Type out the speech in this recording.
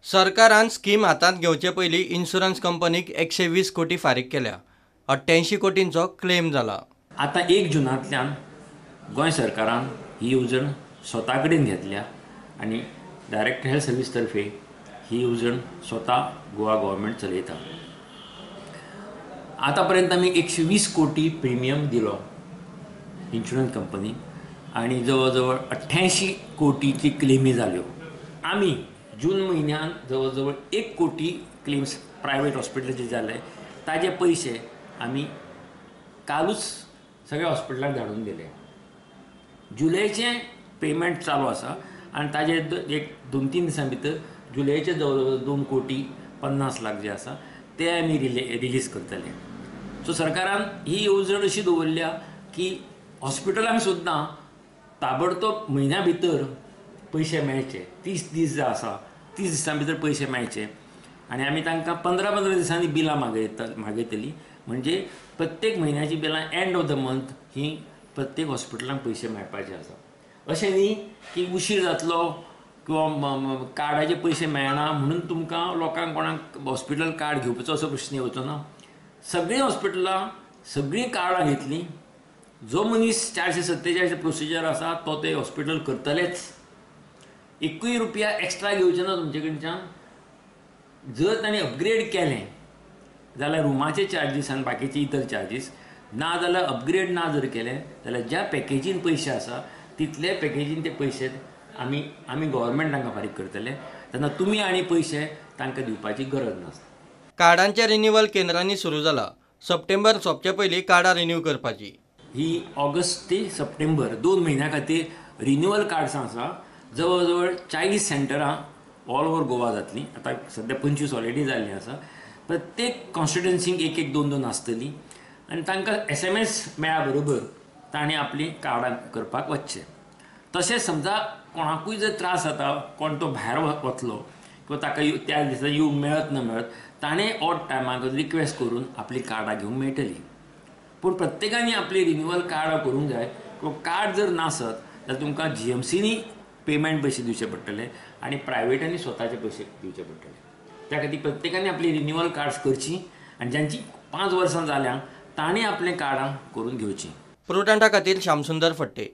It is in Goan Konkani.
सरकारान स्कीम हातांत घेवचे पयलीं इन्शुरन्स कंपनीक 120 कोटी फारीक केल्या. 88 कोटींचो क्लेम जाला. आतां 1 जुनांतल्यान गोंय सरकारान ही येवजण स्वता कडेन घेतल्या आनी डायरेक्ट हेल्थ सर्वीस तर्फे ही येवजण स्वता गोवा गव्हर्मेंट चलयता. आतां पर्यंत आमी 120 कोटी प्रिमियम दिलो इन्शुरन्स कंपनी आनी जवळ जवळ 88 कोटीची क्लेमी जाल्यो. आमी जून म्हयन्यान जवळ जवळ 1 कोटी क्लेम्स प्रायवेट हॉस्पिटलाचे जाले, ताजे पयशे आमी कालूच सगळ्या हॉस्पिटलाक धाडून दिले. जुलयचें पेमेंट चालू आसा आनी ताजे एक 2-3 दिसां भितर जुलयचे जवळ जवळ 2 कोटी 50 लाख जे आसा ते आमी रिलीज करतले. सो सरकारान ही येवजण अशी दवरल्या की हॉस्पिटलांक सुद्दां ताबडतोब म्हयन्या भितर पयशे मेळचे, 30 दीस जे आसा 30 दिसां भितर पयशे मेळचे आनी आमी तांकां 15-15 दिसांनी बिलां मागयतली. म्हणजे प्रत्येक म्हयन्याची बिलां एंड ऑफ the month ही प्रत्येक हॉस्पिटलांक पयशे मेळपाचे आसा. अशें न्ही की उशीर जातलो किंवा कार्डाचे पयशे मेळना म्हणून तुमकां लोकांक कोणाक हॉस्पिटल कार्ड घेवपाचो असो प्रश्न येवचो ना. सगळीं हॉस्पिटलां सगळीं कार्डां घेतलीं, जो मनीस 447 प्रोसिजर आसा तो ते हॉस्पिटल करतलेच. 1 रुपया एक्स्ट्रा घेवचे ना तुमचे कडच्यान. जर तांणी अपग्रेड केलें जाल्यार रुमाचे चार्जीस आनी बाकीचे इतर चार्जीस, ना जाल्यार अपग्रेड ना जर केलें जाल्यार ज्या पॅकेजीन पयशे आसा तितले पॅकेजीन ते पयशे आमी आमी गव्हर्मेंट तांकां फारीक करतले. तेन्ना तुमी आनी पयशे तांकां दिवपाची गरज नासता. कार्डांचें रिन्युअल केंद्रांनी सुरू जाला. सप्टेंबर सोंपचे पयलीं कार्डां रिन्यू करपाची. ही ऑगस्ट ते सप्टेंबर 2 म्हयन्या खातीर रिन्युअल कार्ड्सां आसा. जवळ जवळ 40 सेंटरां ऑल ओवर गोवा जातलीं. आतां सद्या 25 ऑलरेडी जाल्लीं आसा. प्रत्येक कॉन्स्टिट्युएन्सीक 1-1, 2-2 आसतली आनी तांकां SMS मेळ्ळ्या बरोबर तांणी आपलीं कार्डां करपाक वचचें. तशें समजा कोणाकूय जर त्रास जाता, कोण तो भायर वतलो किंवा ताका त्या दिसा येवंक मेळत ना मेळत, ताणें ऑड टायमाक रिक्वेस्ट करून आपलीं कार्डां घेवंक मेळटलीं. पूण प्रत्येकान आपलीं रिन्युअल कार्डां करूंक जाय. किंवा कार्ड जर नासत जाल्यार तुमकां GMCनी पेमेंट पयशे दिवचे पडटले आनी प्रायवेटांनी स्वताचे पयशे दिवचे पडटले. त्या खातीर प्रत्येकान आपली रिन्युअल कार्ड्स करची आनी जांची 5 वर्सां जाल्या तांणी आपलीं कार्डां करून घेवचीं. प्रुडंटा खातीर श्यामसुंदर फट्टे.